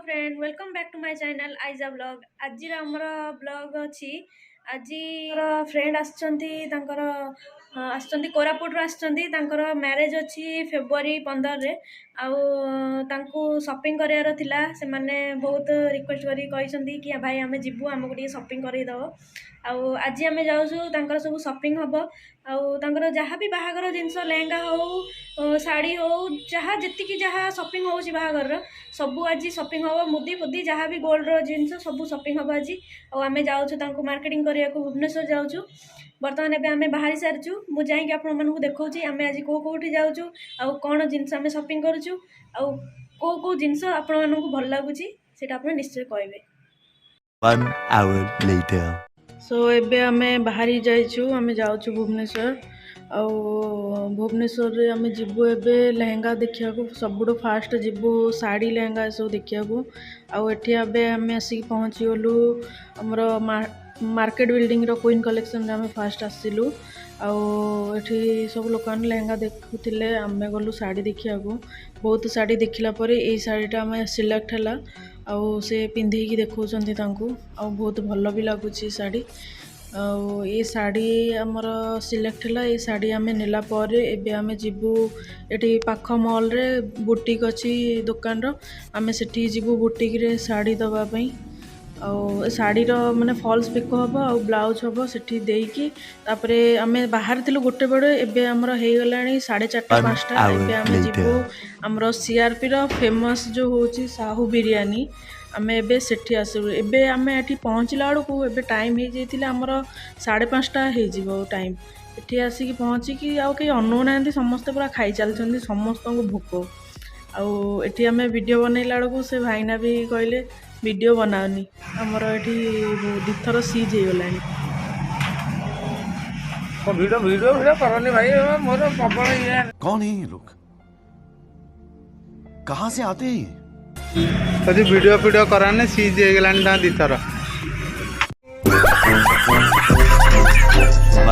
Friend, welcome back to my channel Aiza Vlog. ଆଜିର ଆମର blog ଅଛି। ଆଜିର ଫ୍ରେଣ୍ଡ ଆସିଛନ୍ତି, ତାଙ୍କର ଆସିଛନ୍ତି, କୋରାପୁଟରୁ ଆସିଛନ୍ତି। ତାଙ୍କର ମ୍ୟାରେଜ୍ ଅଛି ଫେବୃଆରୀ 15ରେ ଆଉ ତାଙ୍କୁ ସପିଂ କରିବାର ଥିଲା। ସେମାନେ ବହୁତ ରିକ୍ୱେଷ୍ଟ କରିକି କହିଛନ୍ତି କି ଭାଇ, ଆମେ ଯିବୁ, ଆମକୁ ଟିକେ ସପିଂ କରେଇଦେବ। ଆଉ ଆଜି ଆମେ ଯାଉଛୁ, ତାଙ୍କର ସବୁ ସପିଂ ହେବ ଆଉ ତାଙ୍କର ଯାହା ବି ବାହାଘର ଜିନିଷ, ଲେହେଙ୍ଗା ହଉ, ଶାଢ଼ୀ ହଉ, ଯାହା ଯେତିକି ଯାହା ସପିଂ ହେଉଛି ବାହାଘରର, ସବୁ ଆଜି ସପିଂ ହେବ। ମୁଦି ଫୁଦି, ଯାହା ବି ଗୋଲ୍ଡର ଜିନିଷ, ସବୁ ସପିଂ ହେବ ଆଜି। ଆଉ ଆମେ ଯାଉଛୁ ତାଙ୍କୁ ମାର୍କେଟିଂ କରିବାକୁ, ଭୁବନେଶ୍ୱର ଯାଉଛୁ। ବର୍ତ୍ତମାନ ଏବେ ଆମେ ବାହାରି ସାରିଛୁ। ମୁଁ ଯାଇକି ଆପଣମାନଙ୍କୁ ଦେଖାଉଛି ଆମେ ଆଜି କେଉଁ କେଉଁଠି ଯାଉଛୁ ଆଉ କ'ଣ ଜିନିଷ ଆମେ ସପିଂ କରୁଛୁ ଆଉ କେଉଁ କେଉଁ ଜିନିଷ ଆପଣମାନଙ୍କୁ ଭଲ ଲାଗୁଛି, ସେଇଟା ଆପଣ ନିଶ୍ଚୟ କହିବେ। One hour later. Show ଏବେ ଆମେ ବାହାରି ଯାଇଛୁ, ଆମେ ଯାଉଛୁ ଭୁବନେଶ୍ୱର। ଆଉ ଭୁବନେଶ୍ୱରରେ ଆମେ ଯିବୁ ଏବେ ଲେହେଙ୍ଗା ଦେଖିବାକୁ। ସବୁଠୁ ଫାଷ୍ଟ ଯିବୁ ଶାଢ଼ୀ, ଲେହେଙ୍ଗା ଏସବୁ ଦେଖିବାକୁ। ଆଉ ଏଠି ଏବେ ଆମେ ଆସିକି ପହଞ୍ଚିଗଲୁ ଆମର ମାର୍କେଟ ବିଲ୍ଡିଂର କୁଇନ୍ କଲେକ୍ସନରେ। ଆମେ ଫାଷ୍ଟ ଆସିଲୁ ଆଉ ଏଠି ସବୁ ଲୋକମାନେ ଲେହେଙ୍ଗା ଦେଖୁଥିଲେ। ଆମେ ଗଲୁ ଶାଢ଼ୀ ଦେଖିବାକୁ। ବହୁତ ଶାଢ଼ୀ ଦେଖିଲା ପରେ ଏଇ ଶାଢ଼ୀଟା ଆମେ ସିଲେକ୍ଟ ହେଲା। ଆଉ ସେ ପିନ୍ଧେଇକି ଦେଖାଉଛନ୍ତି ତାଙ୍କୁ ଆଉ ବହୁତ ଭଲ ବି ଲାଗୁଛି ଶାଢ଼ୀ। ଆଉ ଏ ଶାଢ଼ୀ ଆମର ସିଲେକ୍ଟ ହେଲା। ଏ ଶାଢ଼ୀ ଆମେ ନେଲା ପରେ ଏବେ ଆମେ ଯିବୁ, ଏଠି ପାଖ ମଲ୍ରେ ବୁଟିକ୍ ଅଛି ଦୋକାନର, ଆମେ ସେଠିକି ଯିବୁ ବୁଟିକ୍ରେ ଶାଢ଼ୀ ଦେବା ପାଇଁ। ଆଉ ଏ ଶାଢ଼ୀର ମାନେ ଫଲ୍ସ ପିକୋ ହେବ ଆଉ ବ୍ଲାଉଜ୍ ହେବ, ସେଠି ଦେଇକି ତାପରେ ଆମେ ବାହାରିଥିଲୁ ଗୋଟେ ବେଳେ, ଏବେ ଆମର ହେଇଗଲାଣି 4:30, One 5ଟା। hour ଏବେ ଆମେ later. ଯିବୁ ଆମର ସିଆର୍ପିର ଫେମସ୍ ଯେଉଁ ହେଉଛି ସାହୁ ବିରିୟାନୀ, ଆମେ ଏବେ ସେଠି ଆସିବୁ। ଏବେ ଆମେ ଏଠି ପହଞ୍ଚିଲା ବେଳକୁ ଏବେ ଟାଇମ୍ ହେଇଯାଇଥିଲା ଆମର, 5:30 ହେଇଯିବ ଟାଇମ୍। ଏଠି ଆସିକି ପହଞ୍ଚିକି ଆଉ କେହି ଅନଉନାହାନ୍ତି, ସମସ୍ତେ ପୁରା ଖାଇ ଚାଲିଛନ୍ତି, ସମସ୍ତଙ୍କୁ ଭୋକ। ଆଉ ଏଠି ଆମେ ଭିଡ଼ିଓ ବନେଇଲା ବେଳକୁ ସେ ଭାଇନା ବି କହିଲେ ଭିଡ଼ିଓ ବନାଅନି, ଆମର ଏଠି ଦୁଇଥର ସିଜ୍ ହେଇଗଲାଣି। ଭିଡ଼ିଓ ଭିଡ଼ିଓ ଭିଡ଼ିଓ କରନି ଭାଇ, ମୋର ପ୍ରବଳ ଇଏ। कौन है ये लोग? कहां से आते हैं ये? ଯଦି ଭିଡ଼ିଓ ଫିଡ଼ିଓ କରାନି, ସିଜ୍ ହେଇଗଲାଣି ତାଙ୍କ ଦିଥର।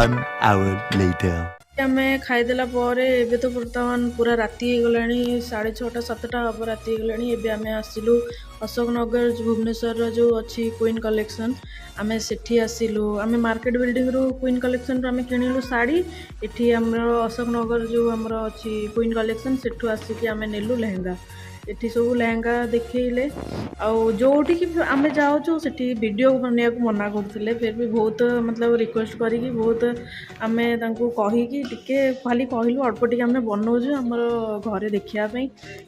One hour later. ଆମେ ଖାଇଦେଲା ପରେ ଏବେ ତ ବର୍ତ୍ତମାନ ପୁରା ରାତି ହେଇଗଲାଣି, 6:30, 7ଟା ହେବ, ରାତି ହେଇଗଲାଣି। ଏବେ ଆମେ ଆସିଲୁ ଅଶୋକନଗର, ଭୁବନେଶ୍ୱରର ଯେଉଁ ଅଛି କୁଇନ୍ କଲେକ୍ସନ୍, ଆମେ ସେଠି ଆସିଲୁ। ଆମେ ମାର୍କେଟ ବିଲ୍ଡିଂରୁ କୁଇନ୍ କଲେକ୍ସନ୍ରୁ ଆମେ କିଣିଲୁ ଶାଢ଼ୀ। ଏଠି ଆମର ଅଶୋକନଗର ଯେଉଁ ଆମର ଅଛି କୁଇନ୍ କଲେକ୍ସନ୍, ସେଠୁ ଆସିକି ଆମେ ନେଲୁ ଲେହେଙ୍ଗା। ଏଠି ସବୁ ଲେହେଙ୍ଗା ଦେଖେଇଲେ। ଆଉ ଯେଉଁଠିକି ବି ଆମେ ଯାଉଛୁ, ସେଠି ଭିଡ଼ିଓ ବନେଇବାକୁ ମନା କରୁଥିଲେ। ଫିର୍ ବି ବହୁତ ମତଲବ ରିକ୍ୱେଷ୍ଟ କରିକି, ବହୁତ ଆମେ ତାଙ୍କୁ କହିକି, ଟିକେ ଖାଲି କହିଲୁ ଅଳ୍ପ ଟିକେ ଆମେ ବନଉଛୁ ଆମର ଘରେ ଦେଖିବା ପାଇଁ,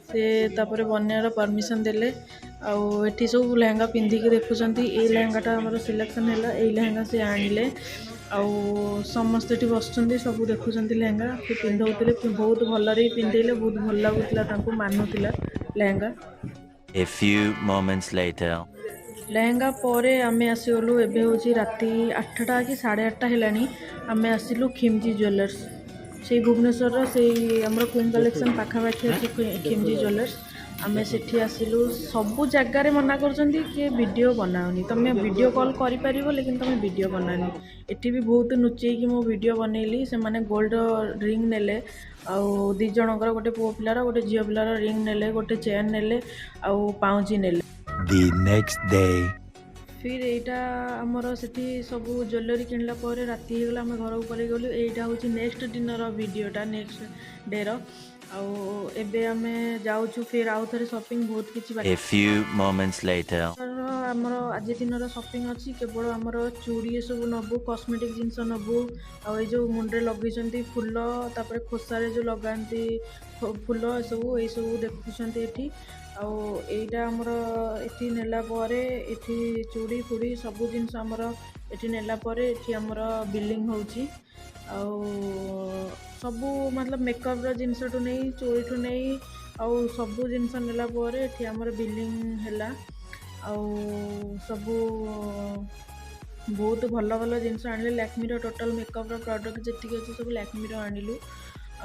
ସେ ତାପରେ ବନେଇବାର ପରମିସନ୍ ଦେଲେ। ଆଉ ଏଠି ସବୁ ଲେହେଙ୍ଗା ପିନ୍ଧିକି ଦେଖୁଛନ୍ତି। ଏଇ ଲେହେଙ୍ଗାଟା ଆମର ସିଲେକ୍ସନ୍ ହେଲା, ଏଇ ଲେହେଙ୍ଗା ସେ ଆଣିଲେ। ଆଉ ସମସ୍ତେ ଏଠି ବସିଛନ୍ତି, ସବୁ ଦେଖୁଛନ୍ତି ଲେହେଙ୍ଗା। ସେ ପିନ୍ଧଉଥିଲେ, ବହୁତ ଭଲରେ ବି ପିନ୍ଧେଇଲେ, ବହୁତ ଭଲ ଲାଗୁଥିଲା ତାଙ୍କୁ, ମାନୁଥିଲା lehenga. A few moments later. Lehenga ପରେ ଆମେ ଆସିଗଲୁ, ଏବେ ହେଉଛି ରାତି 8ଟା କି 8:30 ହେଲାଣି। ଆମେ ଆସିଲୁ ଖିମଜି ଜୁଏଲର୍ସ। ସେଇ ଭୁବନେଶ୍ୱରର ସେଇ ଆମର କୁଇନ୍ କଲେକ୍ସନ୍ ପାଖାପାଖି ଅଛି ଖିମଜି ଜୁଏଲର୍ସ। ଆମେ ସେଠି ଆସିଲୁ। ସବୁ ଜାଗାରେ ମନା କରୁଛନ୍ତି କି ଭିଡ଼ିଓ ବନାଅନି, ତମେ ଭିଡ଼ିଓ କଲ୍ କରିପାରିବ, ଲେକିନ୍ ତମେ ଭିଡ଼ିଓ ବନାନି। ଏଠି ବି ବହୁତ ଲୁଚେଇକି ମୁଁ ଭିଡ଼ିଓ ବନେଇଲି। ସେମାନେ ଗୋଲ୍ଡ ରିଙ୍ଗ ନେଲେ ଆଉ ଦୁଇ ଜଣଙ୍କର, ଗୋଟେ ପୁଅ ପିଲାର, ଗୋଟେ ଝିଅ ପିଲାର ରିଙ୍ଗ ନେଲେ, ଗୋଟେ ଚେନ୍ ନେଲେ ଆଉ ପାଉଁଜି ନେଲେ। The next day. ଫିର୍ ଏଇଟା ଆମର ସେଠି ସବୁ ଜୁଏଲାରୀ କିଣିଲା ପରେ ରାତି ହେଇଗଲା, ଆମେ ଘରକୁ ପଳେଇଗଲୁ। ଏଇଟା ହେଉଛି ନେକ୍ସଟ ଦିନର ଭିଡ଼ିଓଟା, ନେକ୍ସଟ ଡେର। ଆଉ ଏବେ ଆମେ ଯାଉଛୁ ଫିର୍ ଆଉ ଥରେ ସପିଂ, ବହୁତ କିଛି ବାକି। A few moments later. ଆମର ଆଜି ଦିନର ସପିଂ ଅଛି କେବଳ ଆମର ଚୁଡ଼ି ଏସବୁ ନେବୁ, କସ୍ମେଟିକ୍ ଜିନିଷ ନେବୁ। ଆଉ ଏଇ ଯେଉଁ ମୁଣ୍ଡରେ ଲଗେଇଛନ୍ତି ଫୁଲ, ତାପରେ ଖୋସାରେ ଯେଉଁ ଲଗାନ୍ତି ଫୁଲ, ଏସବୁ ଏଇସବୁ ଦେଖୁଛନ୍ତି ଏଠି। ଆଉ ଏଇଟା ଆମର ଏଠି ନେଲା ପରେ, ଏଠି ଚୁଡ଼ି ଫୁଡ଼ି ସବୁ ଜିନିଷ ଆମର ଏଠି ନେଲା ପରେ ଏଠି ଆମର ବିଲିଂ ହେଉଛି। ଆଉ ସବୁ ମତଲବ ମେକଅପ୍ର ଜିନିଷଠୁ ନେଇ, ଚୁଡ଼ିଠୁ ନେଇ, ଆଉ ସବୁ ଜିନିଷ ନେଲା ପରେ ଏଠି ଆମର ବିଲିଂ ହେଲା। ଆଉ ସବୁ ବହୁତ ଭଲ ଭଲ ଜିନିଷ ଆଣିଲେ। ଲାକ୍ମିର ଟୋଟାଲ୍ ମେକଅପ୍ର ପ୍ରଡ଼କ୍ଟ ଯେତିକି ଅଛି, ସବୁ ଲାକ୍ମିର ଆଣିଲୁ।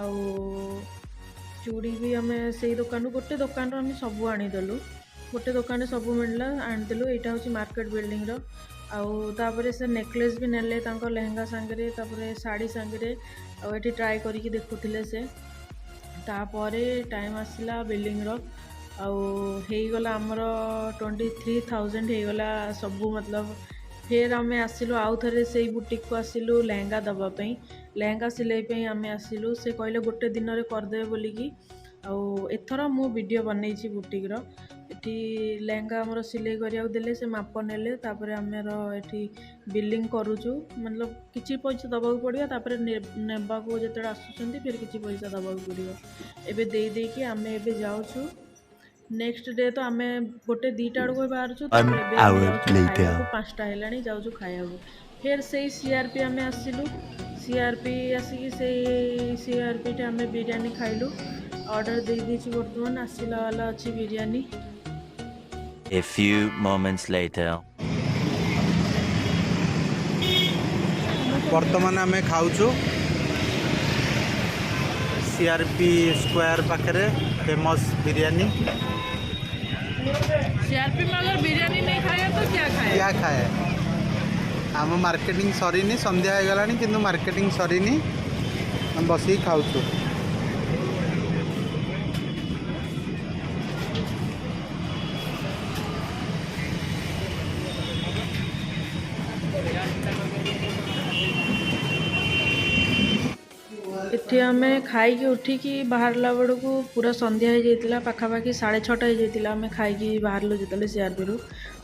ଆଉ ଚୁଡ଼ି ବି ଆମେ ସେଇ ଦୋକାନରୁ, ଗୋଟେ ଦୋକାନରୁ ଆମେ ସବୁ ଆଣିଦେଲୁ। ଗୋଟେ ଦୋକାନରେ ସବୁ ମିଳିଲା, ଆଣିଦେଲୁ। ଏଇଟା ହେଉଛି ମାର୍କେଟ ବିଲ୍ଡିଂର। ଆଉ ତାପରେ ସେ ନେକଲେସ୍ ବି ନେଲେ ତାଙ୍କ ଲେହେଙ୍ଗା ସାଙ୍ଗରେ, ତାପରେ ଶାଢ଼ୀ ସାଙ୍ଗରେ। ଆଉ ଏଠି ଟ୍ରାଏ କରିକି ଦେଖୁଥିଲେ ସେ। ତାପରେ ଟାଇମ୍ ଆସିଲା ବିଲିଂର। ଆଉ ହେଇଗଲା ଆମର 23,000 ହେଇଗଲା ସବୁ ମତଲବ। ଫେର୍ ଆମେ ଆସିଲୁ ଆଉ ଥରେ ସେଇ ବୁଟିକ୍କୁ ଆସିଲୁ ଲେହେଙ୍ଗା ଦେବା ପାଇଁ, ଲେହେଙ୍ଗା ସିଲେଇ ପାଇଁ ଆମେ ଆସିଲୁ। ସେ କହିଲେ ଗୋଟେ ଦିନରେ କରିଦେବେ ବୋଲିକି। ଆଉ ଏଥର ମୁଁ ଭିଡ଼ିଓ ବନେଇଛି ବୁଟିକ୍ର। ଏଠି ଲେହେଙ୍ଗା ଆମର ସିଲେଇ କରିବାକୁ ଦେଲେ, ସେ ମାପ ନେଲେ, ତାପରେ ଆମର ଏଠି ବିଲିଂ କରୁଛୁ। ମତଲବ କିଛି ପଇସା ଦେବାକୁ ପଡ଼ିବ, ତାପରେ ନେବାକୁ ଯେତେବେଳେ ଆସୁଛନ୍ତି ଫେର୍ କିଛି ପଇସା ଦେବାକୁ ପଡ଼ିବ। ଏବେ ଦେଇ ଦେଇକି ଆମେ ଏବେ ଯାଉଛୁ। ନେକ୍ସଟ ଡେ ତ ଆମେ ଗୋଟେ 2ଟା ବେଳକୁ ବାହାରୁଛୁ। One ତାପରେ ଏବେ ଆମେ hour ଯାଉଛୁ later. ଖାଇବାକୁ, 5ଟା ହେଲାଣି, ଯାଉଛୁ ଖାଇବାକୁ। ଫେର୍ ସେଇ ସିଆର୍ପି ଆମେ ଆସିଲୁ। ସିଆର୍ପି ଆସିକି ସେଇ ସିଆର୍ପିଟା ଆମେ ବିରିୟାନୀ ଖାଇଲୁ। ଅର୍ଡ଼ର ଦେଇଦେଇଛୁ, ବର୍ତ୍ତମାନ ଆସିଲା ବାଲା ଅଛି biryani. A few moments later. ବର୍ତ୍ତମାନ ଆମେ ଖାଉଛୁ ସିଆର୍ପି ସ୍କୋୟାର ପାଖରେ ଫେମସ୍ ବିରିୟାନୀ। सीआरपी में अगर बिरयानी नहीं खाया तो क्या खाया? क्या ଖାଏ? ଆମ ମାର୍କେଟିଂ ସରିନି, ସନ୍ଧ୍ୟା ହେଇଗଲାଣି କିନ୍ତୁ ମାର୍କେଟିଂ ସରିନି, ଆମେ ବସିକି ଖାଉଛୁ। ଏଠି ଆମେ ଖାଇକି ଉଠିକି ବାହାରିଲା ବେଳକୁ ପୁରା ସନ୍ଧ୍ୟା ହେଇଯାଇଥିଲା, ପାଖାପାଖି 6:30 ହେଇଯାଇଥିଲା ଆମେ ଖାଇକି ବାହାରିଲୁ ଯେତେବେଳେ ସିଆର୍ପିରୁ।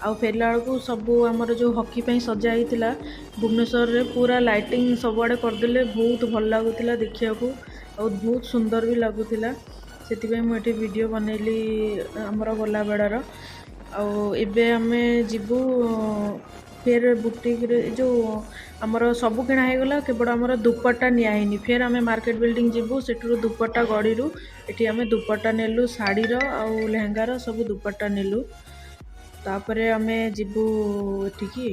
ଆଉ ଫେରିଲା ବେଳକୁ ସବୁ ଆମର ଯେଉଁ ହକି ପାଇଁ ସଜା ହେଇଥିଲା ଭୁବନେଶ୍ୱରରେ, ପୁରା ଲାଇଟିଂ ସବୁଆଡ଼େ କରିଦେଲେ, ବହୁତ ଭଲ ଲାଗୁଥିଲା ଦେଖିବାକୁ ଆଉ ବହୁତ ସୁନ୍ଦର ବି ଲାଗୁଥିଲା। ସେଥିପାଇଁ ମୁଁ ଏଠି ଭିଡ଼ିଓ ବନେଇଲି ଆମର ଗଲାବେଳର। ଆଉ ଏବେ ଆମେ ଯିବୁ ଫେର୍ ବୁଟିକ୍ରେ। ଯେଉଁ ଆମର ସବୁ କିଣା ହେଇଗଲା, କେବଳ ଆମର ଦୁପଟ୍ଟା ନିଆ ହେଇନି। ଫେର୍ ଆମେ ମାର୍କେଟ ବିଲ୍ଡିଂ ଯିବୁ, ସେଠୁରୁ ଦୁପଟ୍ଟା ଗଡ଼ିରୁ ଏଠି ଆମେ ଦୁପଟ୍ଟା ନେଲୁ, ଶାଢ଼ୀର ଆଉ ଲେହେଙ୍ଗାର ସବୁ ଦୁପଟ୍ଟା ନେଲୁ। ତାପରେ ଆମେ ଯିବୁ ଏଠିକି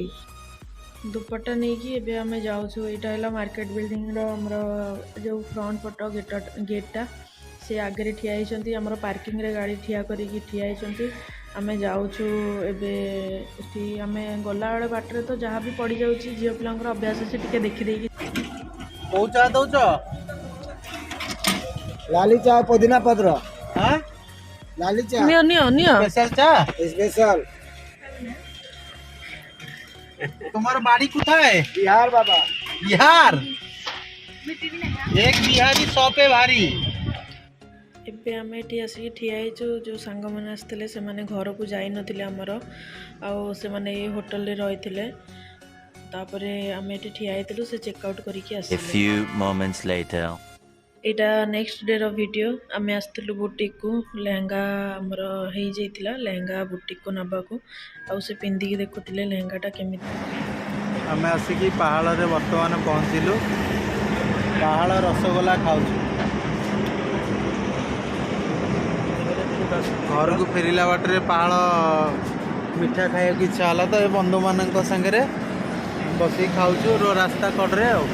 ଦୁପଟ୍ଟା ନେଇକି ଏବେ ଆମେ ଯାଉଛୁ। ଏଇଟା ହେଲା ମାର୍କେଟ ବିଲ୍ଡିଂର ଆମର ଯେଉଁ ଫ୍ରଣ୍ଟ ପଟ ଗେଟ୍ଟା। ସେ ଆଗରେ ଠିଆ ହେଇଛନ୍ତି, ଆମର ପାର୍କିଂରେ ଗାଡ଼ି ଠିଆ କରିକି ଠିଆ ହେଇଛନ୍ତି। ଆମେ ଯାଉଛୁ ଏବେ ଏଠି। ଆମେ ଗଲାବେଳେ ବାଟରେ ତ ଯାହା ବି ପଡ଼ିଯାଉଛି, ଝିଅ ପିଲାଙ୍କର ଅଭ୍ୟାସ ଅଛି ଟିକେ ଦେଖିଦେଇକି। କୋଉ ଚା ଦଉଛ? ଲାଲି ଚା, ପୁଦିନା ପତ୍ର। ହଁ। ଲାଲି ଚା। ନିଅ ନିଅ ନିଅ। ସ୍ପେଶାଲ ଚା। ସ୍ପେଶାଲ। তোমার বাড়ি কোথায়? বিহার বাবা। বিহার। এক বিহারি সौ पे भारी। ଏବେ ଆମେ ଏଠି ଆସିକି ଠିଆ ହେଇଛୁ। ଯେଉଁ ସାଙ୍ଗମାନେ ଆସିଥିଲେ ସେମାନେ ଘରକୁ ଯାଇନଥିଲେ ଆମର, ଆଉ ସେମାନେ ଏଇ ହୋଟେଲରେ ରହିଥିଲେ। ତାପରେ ଆମେ ଏଠି ଠିଆ ହେଇଥିଲୁ, ସେ ଚେକ୍ ଆଉଟ୍ କରିକି A ଆସିଲେ। few moments later. ଏଇଟା ନେକ୍ସଟ ଡେର ଭିଡ଼ିଓ। ଆମେ ଆସିଥିଲୁ ବୁଟିକ୍କୁ, ଲେହେଙ୍ଗା ଆମର ହେଇଯାଇଥିଲା, ଲେହେଙ୍ଗା ବୁଟିକ୍କୁ ନେବାକୁ। ଆଉ ସେ ପିନ୍ଧିକି ଦେଖୁଥିଲେ ଲେହେଙ୍ଗାଟା କେମିତି। ଆମେ ଆସିକି ପାହାଳରେ ବର୍ତ୍ତମାନ ପହଞ୍ଚିଲୁ, ପାହାଳ ରସଗୋଲା ଖାଉଛୁ। ଘରକୁ ଫେରିଲା ବାଟରେ ପାହାଳ ମିଠା ଖାଇବାକୁ ଇଚ୍ଛା ହେଲା ତ ଏ ବନ୍ଧୁମାନଙ୍କ ସାଙ୍ଗରେ ବସିକି ଖାଉଛୁ ରାସ୍ତା କଡ଼ରେ। ଆଉ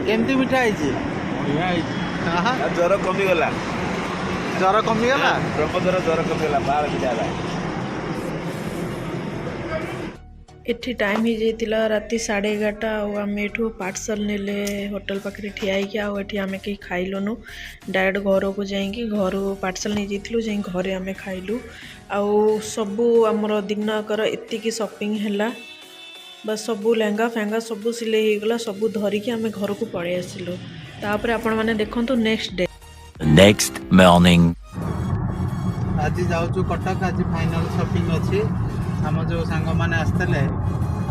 କେମିତି ମିଠା ହେଇଛି? ବଢିଆ ହେଇଛି। ଆହା, ଜ୍ୱର କମିଗଲା। ଜ୍ୱର କମିଗଲା। ପ୍ରମୋଦର ଜ୍ୱର କମିଗଲା, ବାଳ ପିଠା ହେଲା। ଏଠି ଟାଇମ୍ ହେଇଯାଇଥିଲା ରାତି 11:30। ଆଉ ଆମେ ଏଠୁ ପାର୍ସଲ୍ ନେଲେ ହୋଟେଲ ପାଖରେ ଠିଆ ହେଇକି। ଆଉ ଏଠି ଆମେ କେହି ଖାଇଲୁନୁ, ଡାଇରେକ୍ଟ ଘରକୁ ଯାଇକି ଘରୁ ପାର୍ସଲ୍ ନେଇଯାଇଥିଲୁ, ଯାଇ ଘରେ ଆମେ ଖାଇଲୁ। ଆଉ ସବୁ ଆମର ଦିନକର ଏତିକି ସପିଂ ହେଲା ବା ସବୁ ଲେହେଙ୍ଗା ଫେହେଙ୍ଗା ସବୁ ସିଲେଇ ହେଇଗଲା, ସବୁ ଧରିକି ଆମେ ଘରକୁ ପଳେଇ ଆସିଲୁ। ତାପରେ ଆପଣମାନେ ଦେଖନ୍ତୁ next day. The next morning. ଆଜି ଯାଉଛୁ କଟକ। ଆଜି ଫାଇନାଲ ସପିଂ ଅଛି। ଆମ ଯେଉଁ ସାଙ୍ଗମାନେ ଆସିଥିଲେ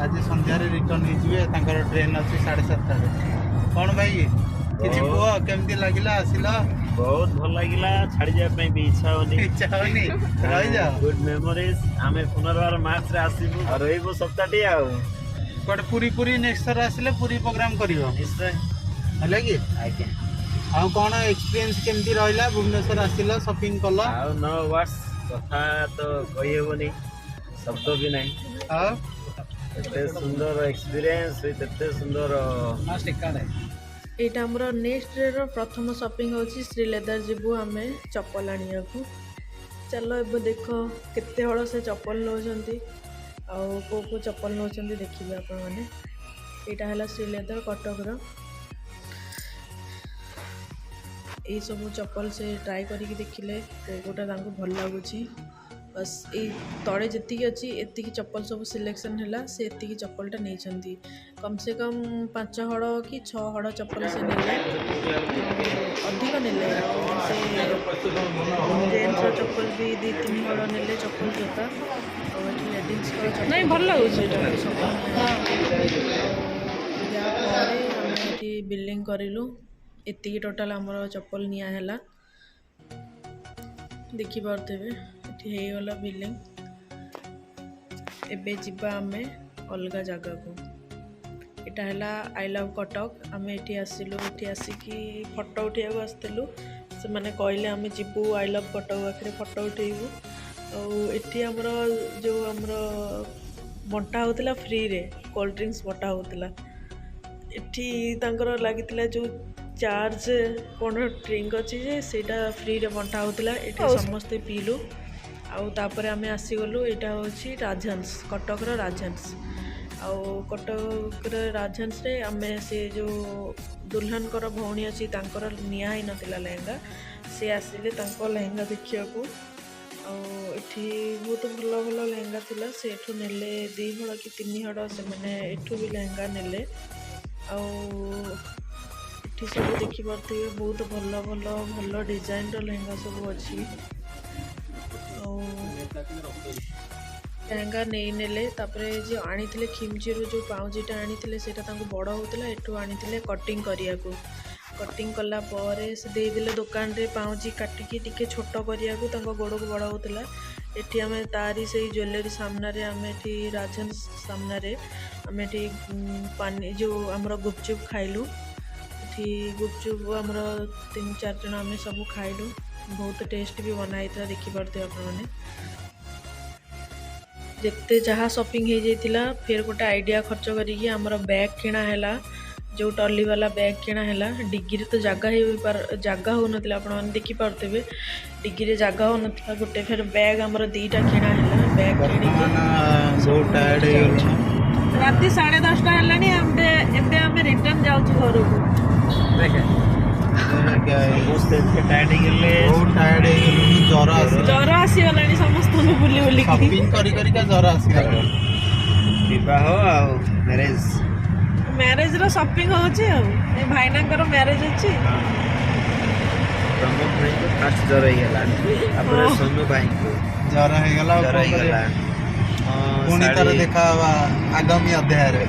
ଆଜି ସନ୍ଧ୍ୟାରେ ରିଟର୍ନ ହେଇଯିବେ, ତାଙ୍କର ଟ୍ରେନ୍ ଅଛି 7:30ରେ। କ'ଣ ଭାଇ କିଛି କୁହ, କେମିତି ଲାଗିଲା ଆସିଲ? ବହୁତ ଭଲ ଲାଗିଲା, ଛାଡି ଯିବା ପାଇଁ ବି ଇଚ୍ଛା ହଉନି। ଇଚ୍ଛା ହଉନି, ରହିଯାଅ। Good memories. ଆମେ ପୁନର୍ବାର ମାର୍ଚ୍ଚରେ ଆସିବୁ ଆଉ ରହିବୁ ସପ୍ତାହଟି ଆଉ। କୁଆଡ଼େ ପୁରୀ ପୁରୀ ନେକ୍ସଟ ଥର ଆସିଲେ ପୁରୀ ପ୍ରୋଗ୍ରାମ କରିବ। ନିଶ୍ଚୟ। ହେଲା କି? ଆଜ୍ଞା। ଆଉ କ'ଣ ଏକ୍ସପିରିଏନ୍ସ କେମିତି ରହିଲା, ଭୁବନେଶ୍ୱର ଆସିଲ, ସପିଂ କଲ? ଆଉ ନୋ ୱାର୍ଡସ୍, କଥା ତ କହିହେବନି, ଶବ୍ଦ ବି ନାହିଁ। ଆଉ ଏତେ ସୁନ୍ଦର ଏକ୍ସପିରିଏନ୍ସ, ଏତେ ସୁନ୍ଦର। ଏଇଟା ଆମର ନେକ୍ସଟ ଡେର ପ୍ରଥମ ସପିଂ ହେଉଛି। ଶ୍ରୀଲେଦର ଯିବୁ ଆମେ ଚପଲ ଆଣିବାକୁ। ଚାଲ ଏବେ ଦେଖ କେତେ ହଳ ସେ ଚପଲ ନେଉଛନ୍ତି ଆଉ କେଉଁ କେଉଁ ଚପଲ ନେଉଛନ୍ତି ଦେଖିବେ ଆପଣମାନେ। ଏଇଟା ହେଲା ଶ୍ରୀଲେଦର କଟକର। ଏଇସବୁ ଚପଲ ସେ ଟ୍ରାଏ କରିକି ଦେଖିଲେ କେଉଁ କେଉଁଟା ତାଙ୍କୁ ଭଲ ଲାଗୁଛି। ବାସ୍, ଏଇ ତଳେ ଯେତିକି ଅଛି ଏତିକି ଚପଲ ସବୁ ସିଲେକ୍ସନ୍ ହେଲା। ସେ ଏତିକି ଚପଲଟା ନେଇଛନ୍ତି। କମ୍ ସେ କମ୍ 5 ହଳ କି 6 ହଳ ଚପଲ ସେ ନେଲେ, ଅଧିକ ନେଲେ। ଆଉ ସେ ଜେଣ୍ଟସର ଚପଲ ବି 2-3 ହଳ ନେଲେ, ଚପଲ ଜୋତା। ଆଉ ଏଠି ଲେଡ଼ିଜ୍ଙ୍କର ଚପଲ ନାଇଁ, ଭଲ ଲାଗୁଛି ଏଇଟା। ସବୁ। ୟା ପରେ ଆମେ ଏଠି ବିଲିଂ କରିଲୁ। ଏତିକି ଟୋଟାଲ୍ ଆମର ଚପଲ ନିଆ ହେଲା, ଦେଖିପାରୁଥିବେ। ଏଠି ହେଇଗଲା ବିଲିଂ। ଏବେ ଯିବା ଆମେ ଅଲଗା ଜାଗାକୁ। ଏଇଟା ହେଲା I love Cuttack. ଆମେ ଏଠି ଆସିଲୁ। ଏଠି ଆସିକି ଫଟୋ ଉଠେଇବାକୁ ଆସିଥିଲୁ। ସେମାନେ କହିଲେ ଆମେ ଯିବୁ I love Cuttack ପାଖରେ ଫଟୋ ଉଠେଇବୁ। ଆଉ ଏଠି ଆମର ଯେଉଁ ଆମର ବଣ୍ଟା ହେଉଥିଲା ଫ୍ରିରେ, କୋଲ୍ଡ ଡ୍ରିଙ୍କସ୍ ବଣ୍ଟା ହେଉଥିଲା। ଏଠି ତାଙ୍କର ଲାଗିଥିଲା ଯେଉଁ ଚାର୍ଜ କ'ଣ ଡ୍ରିଙ୍କ ଅଛି ଯେ, ସେଇଟା ଫ୍ରିରେ ବଣ୍ଟା ହେଉଥିଲା। ଏଠି ସମସ୍ତେ ପିଇଲୁ ଆଉ ତାପରେ ଆମେ ଆସିଗଲୁ। ଏଇଟା ହେଉଛି ରାଜହଂସ, କଟକର ରାଜହଂସ। ଆଉ କଟକର ରାଜହଂସରେ ଆମେ ସେ ଯେଉଁ ଦୁଲ୍ହନଙ୍କର ଭଉଣୀ ଅଛି, ତାଙ୍କର ନିଆ ହେଇନଥିଲା ଲେହେଙ୍ଗା, ସେ ଆସିଲେ ତାଙ୍କ ଲେହେଙ୍ଗା ଦେଖିବାକୁ। ଆଉ ଏଠି ବହୁତ ଭଲ ଭଲ ଲେହେଙ୍ଗା ଥିଲା। ସେ ଏଠୁ ନେଲେ 2 ହଳ କି 3 ହଳ, ସେମାନେ ଏଠୁ ବି ଲେହେଙ୍ଗା ନେଲେ। ଆଉ ଏଠି ସବୁ ଦେଖିପାରୁଥିବେ, ବହୁତ ଭଲ ଭଲ ଭଲ ଡିଜାଇନର ଲେହେଙ୍ଗା ସବୁ ଅଛି। ଆଉ ଲେହେଙ୍ଗା ନେଇ ନେଲେ। ତାପରେ ଯେଉଁ ଆଣିଥିଲେ ଖିମଚିରୁ ଯେଉଁ ପାଉଁଜିଟା ଆଣିଥିଲେ, ସେଇଟା ତାଙ୍କୁ ବଡ଼ ହେଉଥିଲା। ଏଠୁ ଆଣିଥିଲେ କଟିଂ କରିବାକୁ। କଟିଂ କଲା ପରେ ସେ ଦେଇଦେଲେ ଦୋକାନରେ ପାଉଁଜି କାଟିକି ଟିକେ ଛୋଟ କରିବାକୁ, ତାଙ୍କ ଗୋଡ଼କୁ ବଡ଼ ହେଉଥିଲା। ଏଠି ଆମେ ତାରି ସେଇ ଜୁଏଲାରୀ ସାମ୍ନାରେ, ଆମେ ଏଠି ରାଜହଂସ ସାମ୍ନାରେ ଆମେ ଏଠି ପାନି ଯେଉଁ ଆମର ଗୁପଚୁପ୍ ଖାଇଲୁ। ଏଠି ଗୁପଚୁପ୍ ଆମର 3-4 ଜଣ ଆମେ ସବୁ ଖାଇଲୁ। ବହୁତ ଟେଷ୍ଟ ବି ବନା ହେଇଥିଲା, ଦେଖିପାରୁଥିବେ ଆପଣମାନେ। ଯେତେ ଯାହା ସପିଂ ହେଇଯାଇଥିଲା, ଫେର ଗୋଟେ ଆଇଡ଼ିଆ ଖର୍ଚ୍ଚ କରିକି ଆମର ବ୍ୟାଗ୍ କିଣା ହେଲା, ଯେଉଁ ଟଲି ବାଲା ବ୍ୟାଗ୍ କିଣା ହେଲା। ଡିଗିରେ ତ ଜାଗା ହେଉନଥିଲା, ଆପଣମାନେ ଦେଖିପାରୁଥିବେ, ଡିଗିରେ ଜାଗା ହେଉନଥିଲା। ଗୋଟେ ଫେର ବ୍ୟାଗ୍ ଆମର 2ଟା କିଣା ହେଲା। ବ୍ୟାଗ୍ କିଣିକି ବର୍ତ୍ତମାନ ବହୁତ ଟାୟାର୍ଡ ହେଇଗଲୁଣି। ରାତି 10:30 ହେଲାଣି। ଏବେ ଏବେ ଆମେ ରିଟର୍ନ ଯାଉଛୁ ଘରକୁ। ସମସ୍ତେ ଏତେ ଟାୟାର୍ଡ ହେଇଗଲେ। ବହୁତ ଟାୟାର୍ଡ ହେଇଗଲୁଣି, ଜ୍ୱର ଆସିଲା। ଜ୍ୱର ଆସିଗଲାଣି ସମସ୍ତଙ୍କୁ ବୁଲି ବୁଲିକି। ସପିଂ କରି କରିକା ଜ୍ୱର ଆସିଗଲାଣି। ବିବାହ ଆଉ ମ୍ୟାରେଜ। ମ୍ୟାରେଜର ସପିଂ ହଉଛି ଆଉ ଏ ଭାଇନାଙ୍କର ମ୍ୟାରେଜ ଅଛି। ପ୍ରମୋଦ ଭାଇଙ୍କୁ ଫାଷ୍ଟ ଜ୍ୱର ହେଇଗଲା, ତାପରେ ସୋନୁ ଭାଇଙ୍କୁ ଜ୍ୱର ହେଇଗଲା। ଆଉ ଜ୍ୱର କଣ କରିବା? ହେଇଗଲା। ପୁଣି ଥରେ ଦେଖା ହବା ଆଗାମୀ ଅଧ୍ୟାୟରେ।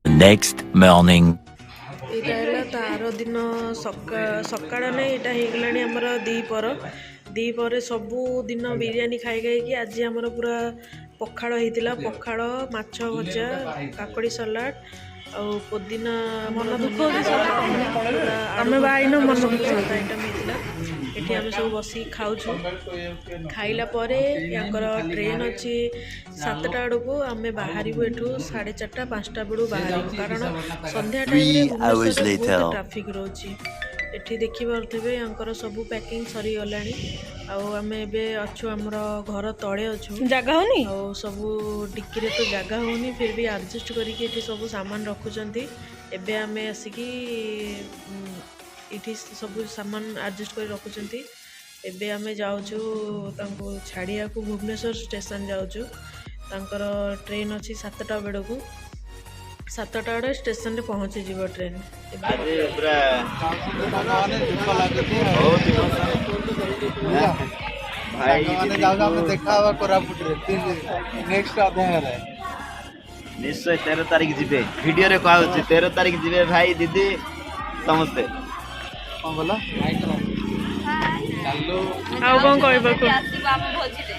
Next morning. ଏଇଟା ହେଲା ତାର ଦିନ ସକାଳ ନାଇଁ, ଏଇଟା ହେଇଗଲାଣି ଆମର ଦ୍ୱିପହର। ଦ୍ୱିପହରେ ସବୁଦିନ ବିରିୟାନୀ ଖାଇ ଖାଇକି ଆଜି ଆମର ପୁରା ପଖାଳ ହେଇଥିଲା। ପଖାଳ, ମାଛ ଭଜା, କାକୁଡ଼ି ସାଲାଡ଼ ଆଉ ପୋଦିନା। ମନ ଦୁଃଖ ଧନିଆ ହଉଛି। ପୁରା ତମେ ଆଳୁ ବା ଆଇନ, ଭର୍ତ୍ତା, ମନ ସବୁ ଦୁଃଖ ହଉଛି। ଆଇଟମ୍ ହେଇଥିଲା। ଏଠି ଆମେ ସବୁ ବସିକି ଖାଉଛୁ। ଖାଇଲା ପରେ ୟାଙ୍କର ଟ୍ରେନ୍ ଅଛି 7ଟା ବେଳକୁ। ଆମେ ବାହାରିବୁ ଏଠୁ 4:30, 5ଟା ବେଳକୁ ବାହାରିବୁ, କାରଣ ସନ୍ଧ୍ୟା ଟାଇମ୍ରେ 3 hours ଭୁବନେଶ୍ୱରରେ ବହୁତ later. Traffic ରହୁଛି। ଏଠି ଦେଖିପାରୁଥିବେ, ୟାଙ୍କର ସବୁ ପ୍ୟାକିଂ ସରିଗଲାଣି। ଆଉ ଆମେ ଏବେ ଅଛୁ ଆମର ଘର ତଳେ ଅଛୁ। ଜାଗା ହଉନି। ଆଉ ସବୁ ଡିକିରେ ତ ଜାଗା ହେଉନି, ଫିର୍ ବି ଆଡ଼ଜଷ୍ଟ କରିକି ଏଠି ସବୁ ସାମାନ ରଖୁଛନ୍ତି। ଏବେ ଆମେ ଆସିକି ଏଠି ସବୁ ସାମାନ ଆଡ଼ଜଷ୍ଟ କରି ରଖୁଛନ୍ତି। ଏବେ ଆମେ ଯାଉଛୁ ତାଙ୍କୁ ଛାଡ଼ିବାକୁ, ଭୁବନେଶ୍ୱର ଷ୍ଟେସନ ଯାଉଛୁ। ତାଙ୍କର ଟ୍ରେନ୍ ଅଛି 7ଟା ବେଳକୁ। 7ଟା ବେଳେ ଷ୍ଟେସନରେ ପହଞ୍ଚିଯିବ ଟ୍ରେନ୍ ଏବେ। ଆଜି ପୁରା ସାଙ୍ଗମାନେ, ଦୁଃଖ ଲାଗୁଛି ଆଉ। ବହୁତ ଇମୋସନ ଭାଇ। ସାଙ୍ଗମାନେ, ଯାଉଛୁ ଆମେ, ଦେଖା ହବା କୋରାପୁଟରେ ନେକ୍ସଟ ଅଧ୍ୟାୟରେ। ନିଶ୍ଚୟ 13 ତାରିଖ ଯିବେ। ଭିଡିଓରେ କୁହାହଉଛି 13 ତାରିଖ ଯିବେ ଭାଇ, ଦିଦି ସମସ୍ତେ। କଣ କଲ? ଆଉ କ'ଣ କହିବାକୁ? ଆସିବ ଆମ ଭୋଜିରେ।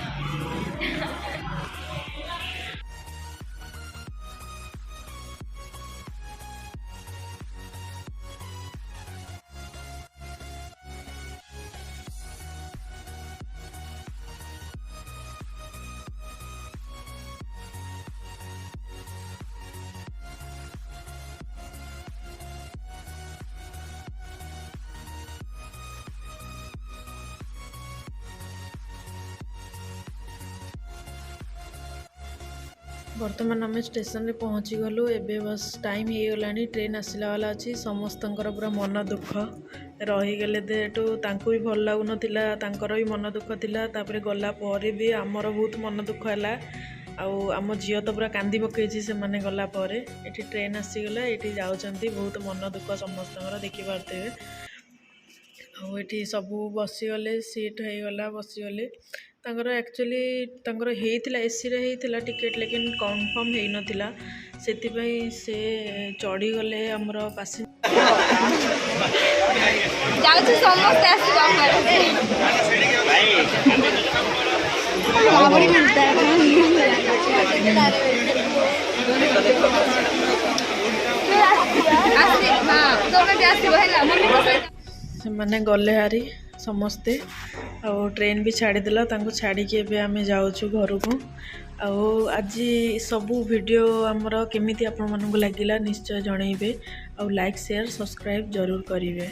ବର୍ତ୍ତମାନ ଆମେ ଷ୍ଟେସନରେ ପହଞ୍ଚିଗଲୁ। ଏବେ ବସ୍ ଟାଇମ୍ ହେଇଗଲାଣି, ଟ୍ରେନ୍ ଆସିଲା ବାଲା ଅଛି। ସମସ୍ତଙ୍କର ପୁରା ମନ ଦୁଃଖ ରହିଗଲେ ଯେହେତୁ, ତାଙ୍କୁ ବି ଭଲ ଲାଗୁନଥିଲା, ତାଙ୍କର ବି ମନ ଦୁଃଖ ଥିଲା। ତାପରେ ଗଲା ପରେ ବି ଆମର ବହୁତ ମନ ଦୁଃଖ ହେଲା। ଆଉ ଆମ ଝିଅ ତ ପୁରା କାନ୍ଦି ପକେଇଛି ସେମାନେ ଗଲା ପରେ। ଏଠି ଟ୍ରେନ୍ ଆସିଗଲା, ଏଇଠି ଯାଉଛନ୍ତି। ବହୁତ ମନ ଦୁଃଖ ସମସ୍ତଙ୍କର, ଦେଖିପାରୁଥିବେ। ଆଉ ଏଠି ସବୁ ବସିଗଲେ, ସିଟ୍ ହେଇଗଲା, ବସିଗଲେ। ତାଙ୍କର ଆକ୍ଚୁଆଲି ତାଙ୍କର ହେଇଥିଲା, ଏସିରେ ହେଇଥିଲା ଟିକେଟ୍, ଲେକିନ୍ କନଫର୍ମ ହେଇନଥିଲା, ସେଥିପାଇଁ ସେ ଚଢ଼ିଗଲେ ଆମର ପାସେଞ୍ଜର। ଯାଉଛୁ, ସମସ୍ତେ ଆସିବ ଆମର। ଭାଇ। ମିଳତା। ତମେ ବି ଆସିବ ହେଲା ମମିଙ୍କ ସହିତ। ସେମାନେ ଗଲେ ହାରି ସମସ୍ତେ ଆଉ ଟ୍ରେନ୍ ବି ଛାଡ଼ିଦେଲା। ତାଙ୍କୁ ଛାଡ଼ିକି ଏବେ ଆମେ ଯାଉଛୁ ଘରକୁ। ଆଉ ଆଜି ସବୁ ଭିଡ଼ିଓ ଆମର କେମିତି ଆପଣମାନଙ୍କୁ ଲାଗିଲା, ନିଶ୍ଚୟ ଜଣେଇବେ। ଆଉ ଲାଇକ୍, ସେୟାର, ସବସ୍କ୍ରାଇବ୍ ଜରୁର କରିବେ।